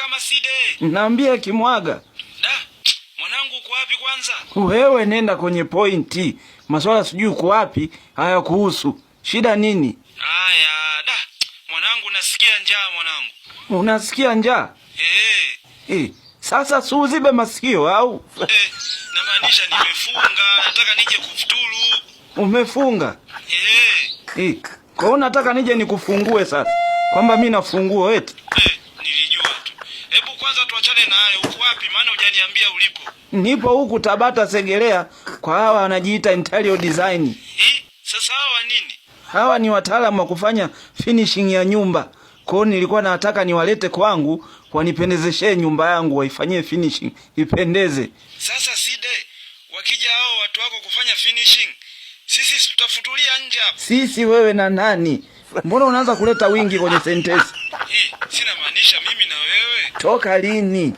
kama Side? Naambie Kimwaga. Da, mwanangu uko wapi kwanza? Wewe nenda kwenye pointi. Maswala sijui uko wapi haya kuhusu. Shida nini? Haya, da, mwanangu nasikia njaa mwanangu. Unasikia njaa? Eh, Eh, sasa si uzibe masikio au? Namaanisha nimefunga, nataka nije kufuturu. Umefunga? Eh, Eh, kwa hiyo unataka nije nikufungue sasa? Kwamba mi nafungua eti? Nilijua tu. Hebu kwanza tuachane na hayo. Uko wapi? Maana hujaniambia ulipo. Nipo huku Tabata Segerea kwa hawa wanajiita interior design. Sasa hawa nini? Hawa ni wataalamu wa kufanya finishing ya nyumba. Kwa hiyo nilikuwa nataka niwalete kwangu wanipendezeshe nyumba yangu, waifanyie finishing ipendeze. Sasa Side, wakija hao watu wako kufanya finishing, sisi tutafutulia nje hapa. Sisi wewe na nani? Mbona unaanza kuleta wingi kwenye sentensi? Sina maanisha mimi na wewe. Toka lini?